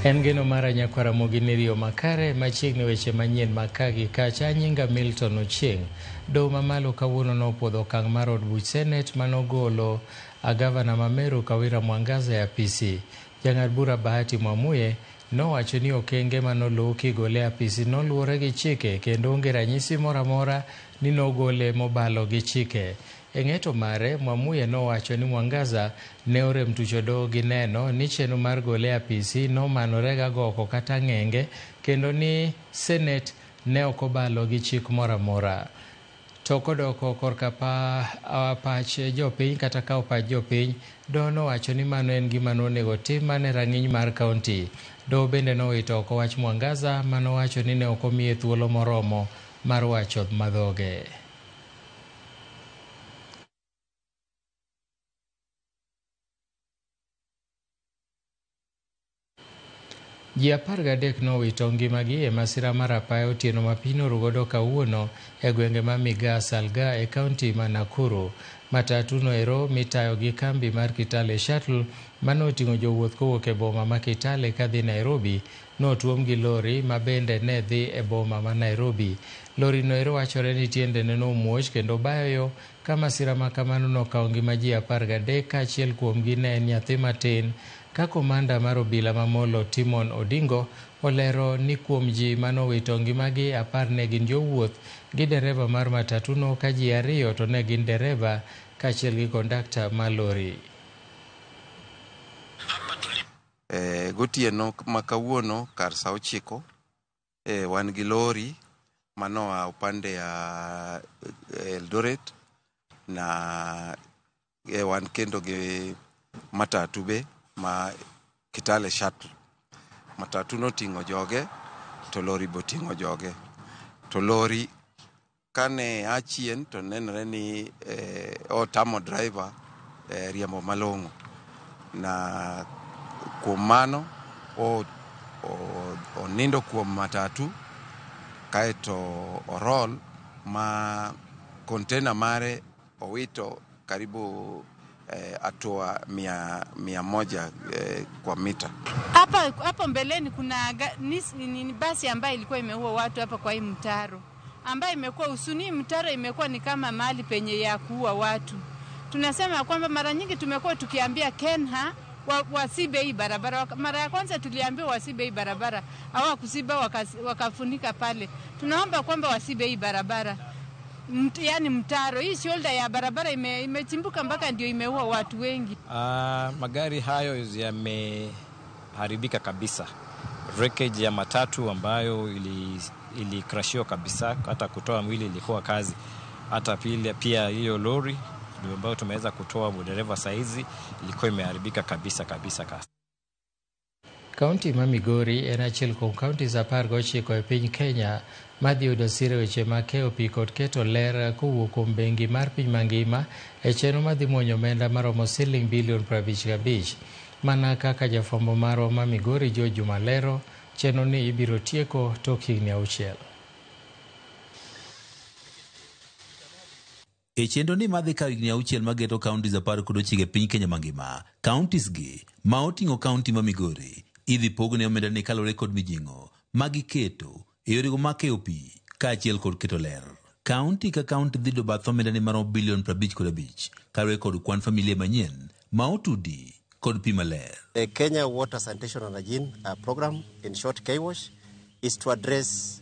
En geno mara nyakwara Ramogi ni riyo makare machiegni weche manyien ma ka gi kacha. Nyinga Milton Ochieng. Doho mamalo kawuono nopuodho okang' mar od buch Senet manogolo gavana ma Meru Kawira Mwangaza e apisi. Jang'ad bura Bahati Mwamuye nowacho ni okenge manoluw kigole e apisi noluwore gi chike kendo onge ranyisi moro amora ni nogole mobalo gi chike. E ng'eto mare, Mwamuye nowacho ni Mwangaza ne orem tucho doho gi neno ni chenro mar gole e apisi nomanore gagoko kata ng'enge kendo ni Senet ne ok obalo gi chik moro amora. To kodoko korka pach jopiny kata kawo pach jopiny, doho nowacho ni mano en gima nonego tim mana e rang'iny mar kaunti. Doho bende nowito oko wach Mwangaza manowacho ni ne ok omiye thuolo moromo mar wacho madhoge. Ji 13 nowito ngimagi e masira mar apaya otieno ma piny norugodo kawuono e gwenge ma Migaa Salga e kaunti ma Nakuru. Matatu noero mitayo gi kambi mar Kitale Shuttle manoting'o jowuoth kowuok e boma ma Kitale kadhi Nairobi notuom gi lori ma bende ne dhi e boma ma Nairobi. Lori noero wachore ni tiendene nomuoch kendo bayo yo ka masira ma kamano nokawo ngima ji 13 kaachiel kuomgi ne en nyathi matin. Ka komanda mar obila ma Molo Timon Odingo olero ni kuom ji manowito ngimagi 10 ne gin jowuoth gi dereva mar matatuno ka ji 2 to ne gin dereva kaachiel gi kondakta mar lori. Gotieno ma kawuono kar sa 9, wan gi lori manoa upande ya Eldoret na wan kendo gi matatu be ma Kitale Shuttle. Matatu noting'o joge to lori be oting'o joge. To lori kane a chien to nenore ni otamo driver riembo malong'o. Na kuom mano onindo kuom matatu kaeto orol ma container mare owito karibu hatua 100 kwa mita. Hapa hapo mbeleni kuna ni basi ambayo ilikuwa imeua watu hapa kwa hii mtaro ambayo imekuwa usuni. Mtaro imekuwa ni kama mahali penye ya kuua watu. Tunasema kwamba mara nyingi tumekuwa tukiambia KeNHA wasibe hii barabara. Mara ya kwanza tuliambiwa wasibe hii barabara, hawakusiba wakafunika pale. Tunaomba kwamba wasibe hii barabara. Yaani mtaro hii shoulder ya barabara imechimbuka mpaka ndio imeua watu wengi. Magari hayo yameharibika kabisa. Wreckage ya matatu ambayo ilikrashiwa kabisa, hata kutoa mwili ilikuwa kazi. Hata pia hiyo lori ambayo tumeweza kutoa dereva saizi ilikuwa imeharibika kabisa kabisa kabisa. Kaunti ma Migori en achiel kuom kauntis 19 e piny Kenya madhi yudo siro weche mag keyo pi kod keto ler kowuok kuom bengi mar piny mangima e chenro madhi muonyo omenda maromo siling bilion 55. Mana kaka jafwambo marwa ma Migori George Juma lero, chenro ni ibiro tieko tok higni 6. E chenro ni madhi kawo higni 6 mageto counties 19 e piny Kenya mangima, counties gi ma oting'o kaunti ma Migori idhi pogne omenda ni kaluwore kod mijing'o magiketo e yorego mag keyo pi kaachiel kod keto ler. Kaunti ka kaunti dhi yudo bath omenda ni maromo bilion 55 kaluwore kod kwan familia manyien ma otudi kod pi maler. The Kenya Water Sanitation and Hygiene Program, in short KWASH, is to address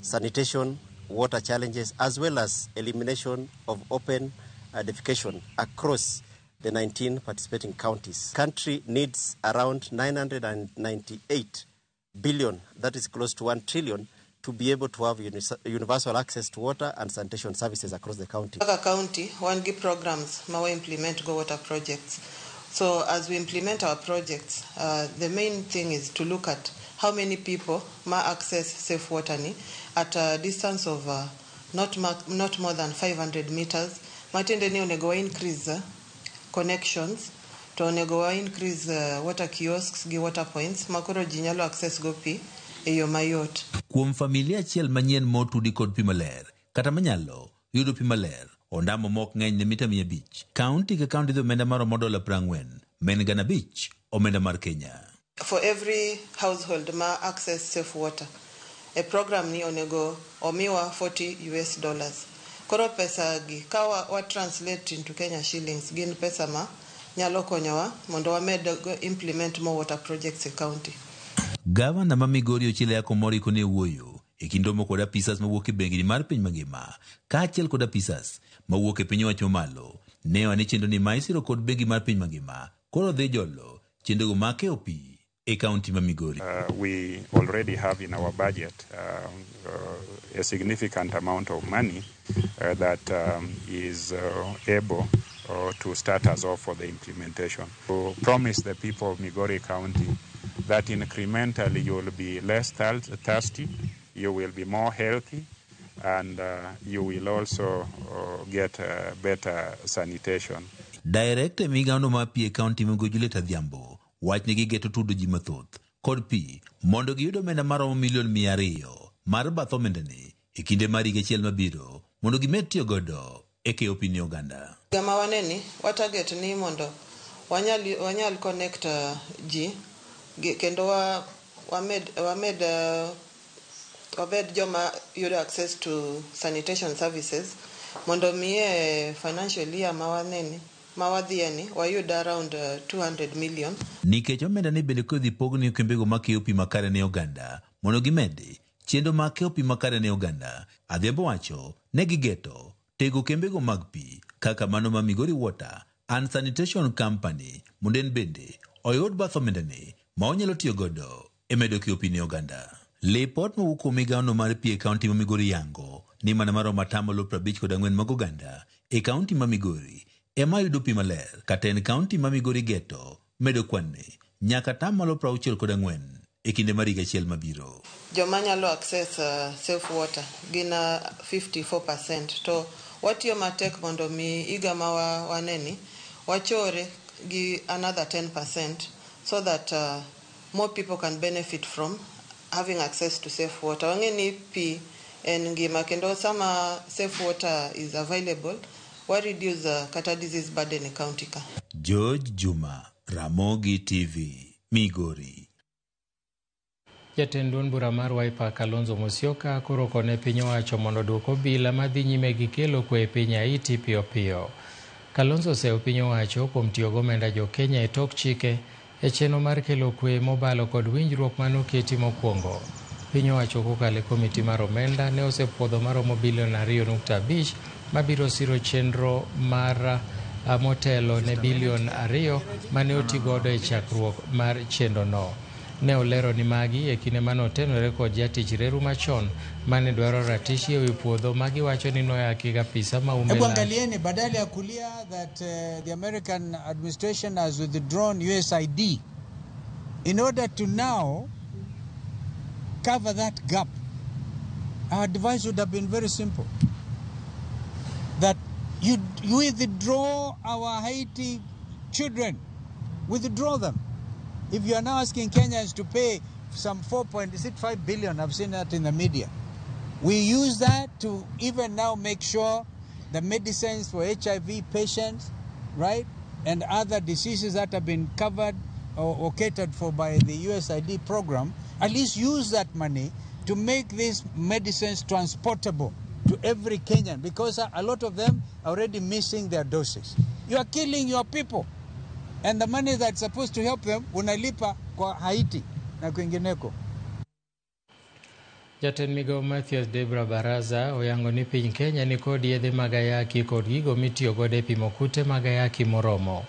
sanitation, water challenges, as well as elimination of open defecation across the 19 participating counties. Country needs around 998 billion, that is close to 1 trillion, to be able to have universal access to water and sanitation services across the county. Kaka county, wan gi programs ma wa implement go water projects. So as we implement our projects, the main thing is to look at how many people ma access safe water ni at a distance of not more than 500 meters. Matiende ni onego wa increase connections, to onego wa increase water kiosks gi water points ma koro ji nyalo access go pi e yo mayot. Kuom familia achiel manyien motudi kod pi maler kata manyalo yudo pi maler ondamo mok ng'eny ne mita 500, kaunti ka kaunti dhi omenda maromo dola 40 ma en 5,000 omenda mar Kenya. For every household ma access safe water, e program ni onego omiwa $40. Koro pesa gi ka wa translate into Kenya shillings gin pesa ma nyalo konyowa mondo wamed implement more water projects e county. Gavana ma Migori Ochieng Ayako Moriko ne wuoyo e kind romo kod apisas mawuok e bengi mar piny mangima kaachiel kod apisas mawuok e piny owacho mamalo ne oa ni chenro ni ma isiro kod bengi mar piny mangima koro dhi jolo chenrogo mag keyo pi e kaunti ma Migori. We already have in our budget a significant amount of money that is able to start us off for the implementation. We promise the people of Migori County that incrementally you will be less thirsty, you will be more healthy, and you will also get better sanitation. Director e migawono mar pi e kaunti Migori Juliet Adhiambo wach ni gigeto tudo ji mathoth kod pi mondo giyud omenda maromo milion 200 mar bath omendani e kinde mar higa achiel mabiro mondo gimed tiyo godo e keyo pi ne oganda. Gama waneni wa target ni mondo wanyal connect ji kendo wamed wabed joma yudo access to sanitation services mondo miye financial year ma waneni ma wadhieni wayud around 200 million. Nikech omenda ni bende kodhi pogni kembego makeyo pi makare ne oganda mondo gimedi chenro mag keyo pi makare ne oganda, Adhiambo wacho ne gigeto tego kembego mag pi kaka mano ma Migori Water and Sanitation Company mondo en bende oyud bath omendani ma onyalo tiyo godo e medo keyo pi ne oganda. Lipot mowuok kuom migawono mar pi e kaunti ma Migori yango ni mana maromo 54% mag oganda e kaunti ma Migori ema yudo pi maler kata en kaunti ma Migori geto medo kwan-ni nyaka 64% e kinde mar higa achiel mabiro. Joma nyalo access safe water gin 54%, to watiyo matek mondo mi higa ma waneni wachore gi another 10% so that more people can benefit from having access to safe water. Wang'e ni pi en ngima kendo sama safe water is available wa reduce kata disease burden e county ka. George Juma, Ramogi TV, Migori. Jatend duond bura mar Wiper Kalonzo Musyoka koro kone piny owacho mondo oduok obila madhi nyime gi kelo kwe e piny Haiti piyo piyo. Kalonzo oseyo piny owacho kuom tiyo gi omenda jo Kenya e tok chike e chenro mar kelo kwe mobalo kod winjruok manoketi mokwongo. Piny owacho kokalo e komiti mar omenda ne osepuodho maromo bilion 2.5 mabiro siro chenro mar motelo ne bilion 2 mane otigodo e chakruok mar chenrono. Ne olero ni magi e kinde mane otenore kod jatich reru machon mane dwaro ratichi ewi puodho magiwacho ni noyaki gi apisa ma ume. Hebu angalieni, badala ya kulia that the American administration has withdrawn USAID in order to now cover that gap, our advice would have been very simple, that you withdraw our Haiti children, withdraw them. If you are now asking Kenyans to pay some 4.5 billion, I've seen that in the media. We use that to even now make sure the medicines for HIV patients, right, and other diseases that have been covered or catered for by the USAID program, at least use that money to make these medicines transportable to every Kenyan, because a lot of them are already missing their doses. You are killing your people. And the money that's supposed to help them unalipa kwa Haiti na kwingineko. Jatend migao Mathias Debra Baraza oyango ni piny Kenya ni kod yedhe mag ayaki kod gigo mitiyo godo e pimo kute mag ayaki moromo.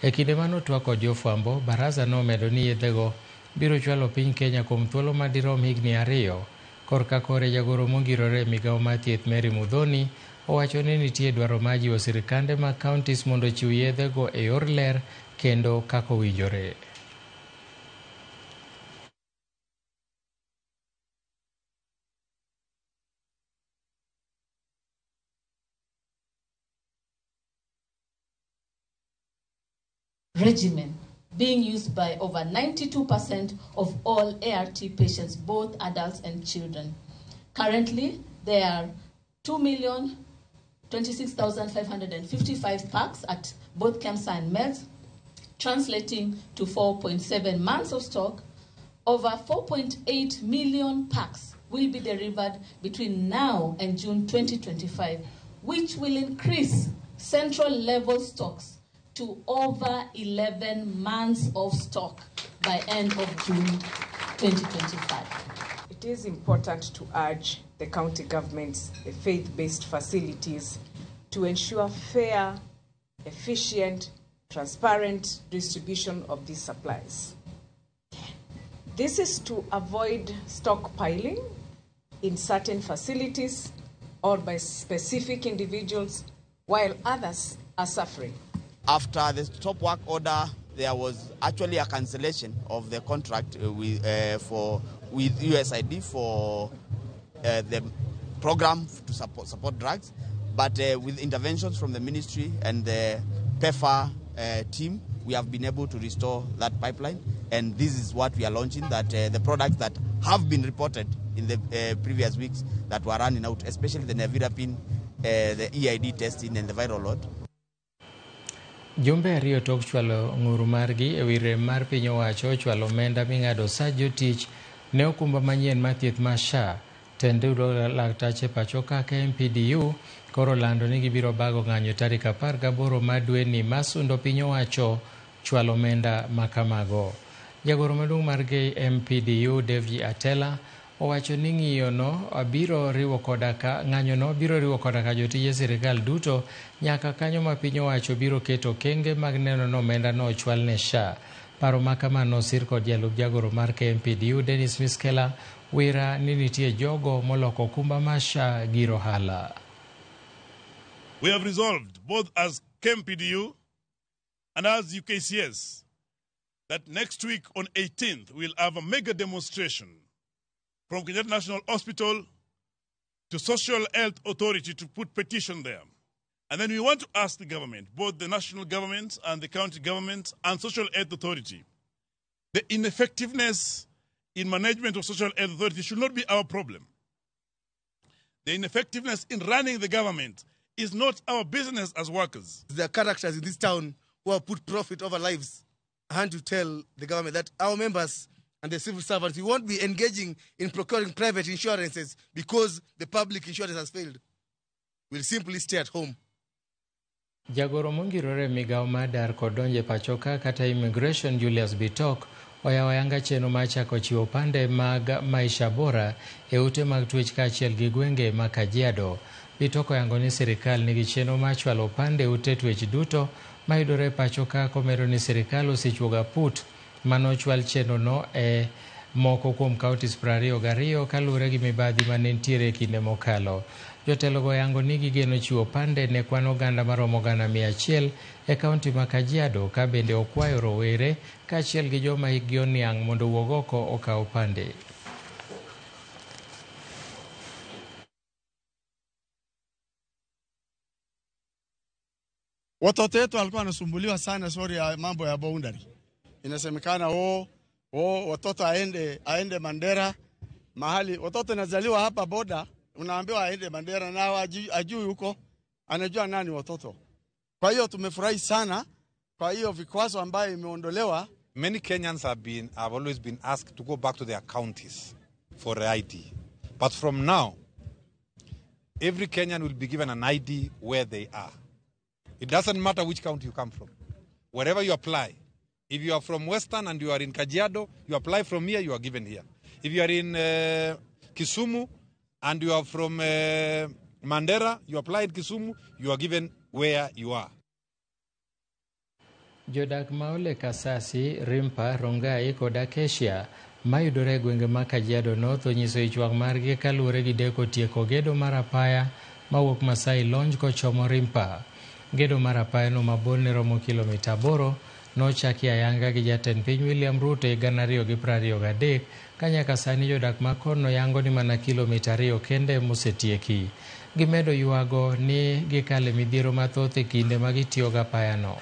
E kinde mane otwak kod jofwambo, Baraza nomedo ni yedhego biro chwalo piny Kenya kuom thuolo madirom higni 2. Korka kore jagoro mongirore e migao mar thieth Mary Muthoni owacho ni nitie dwaro mar jiwo sirikande mag counties mondo ochiw yedhego e yor ler kendo kaka owinjore. Regimen being used by over 92% of all ART patients, both adults and children. Currently, there are 2,026,555 packs at both KEMSA and MEDS, translating to 4.7 months of stock. Over 4.8 million packs will be delivered between now and June 2025, which will increase central level stocks to over 11 months of stock by end of June 2025. It is important to urge the county governments, the faith-based facilities, to ensure fair, efficient, transparent distribution of these supplies. This is to avoid stockpiling in certain facilities or by specific individuals while others are suffering. After the stop work order, there was actually a cancellation of the contract with USAID for the program to support drugs. But with interventions from the ministry and the PEPFAR team, we have been able to restore that pipeline. And this is what we are launching, that the products that have been reported in the previous weeks that were running out, especially the nevirapine, the EID testing and the viral load. Jumbe ariyo tok chwalo ng'ur margi ewi rem mar piny owacho chwalo omenda ming'ado sa jotich ne okumba manyien mar thieth mar SHA. Tend laktache pacho ka KMPDU koro lando ni gibiro bago ng'anyo tarik 18 mar dweni masundo piny owacho chwalo omenda makamago. Jagoro maduong' mar KMPDU Devji Atela owacho ni ng'iyono biro riwo koda ka ng'anyono biro riwo koda ka jotije sirikal duto nyaka kanyo ma piny owacho biro keto okenge mag neno ni omenda no ochwal ne SHA. Paro ma kamano osir kod jalup jagoro mar KMPDU Dennis Miskela wira ni nitie jogo moloko okumba mar SHA gir ohala. We have resolved, both as KMPDU and as UKCS, that next week on 18th we'll have a mega demonstration from Kenyatta National Hospital to Social Health Authority to put petition there. And then we want to ask the government, both the national government and the county government and Social Health Authority, the ineffectiveness in management of Social Health Authority should not be our problem. The ineffectiveness in running the government is not our business as workers. There are characters in this town who have put profit over lives. I want to tell the government that our members and the civil servants, we won't be engaging in procuring private insurances because the public insurance has failed. We'll simply stay at home. Jagoro mongirore migao mar dar kod donje pacho ka kata immigration Julius Bitok oyawo ayanga chenro mar chako chiwo pande mag maisha bora e ute mag twech kaachiel gi gwenge ma Kajiado. Bitok oyango ni sirikal nigi chenro mar chwalo pande e ute twech duto mayudore pacho ka, komedo ni sirikal osechuogo aput manochwal chenro no e moko kuom counties 22 kaluwore gi mibadhi mane nitiere e kinde mokalo. Jotelogo oyango ni gigeno chiwo pande ne kwan oganda maromo 100,000 e kaunti ma Kajiado, ka bende okwayo rowere kaachiel gi joma hikgi oniang' mondo owuog oko okaw pande. Watoto wetu walikuwa wanasumbuliwa sana sori ya mambo ya boundary. Inasemekana watoto aende Mandera mahali watoto nazaliwa hapa boda, unaambiwa aende Mandera na ajui huko, anajua nani watoto. Kwa hiyo tumefurahi sana kwa hiyo vikwazo ambayo imeondolewa. Many Kenyans have always been asked to go back to their counties for ID. But from now, every Kenyan will be given an ID where they are. It doesn't matter which county you come from. Wherever you apply, if you are from Western and you are in Kajiado, you apply from here, you are given here. If you are in Kisumu and you are from Mandera, you apply in Kisumu, you are given where you are. Jodak maole Kasasi, Rimpa, Rongai kod Acacia mayudore e gwenge ma Kajiado North onyiso ich wang' margi kaluwore gi deko tieko gedo mar apaya mawuok Masai Lounge kochomo Rimpa. Gedo mar apaya no maborne romo kilomita 8 nochaki ayanga gi jatend piny William Ruto e 2023 ka nyaka sani jodak ma kono yango ni mana kilomita 2 kende mosetieki. Gimedo ywago ni gikale midhiero mathoth e kinde ma gitiyo gi apaya no.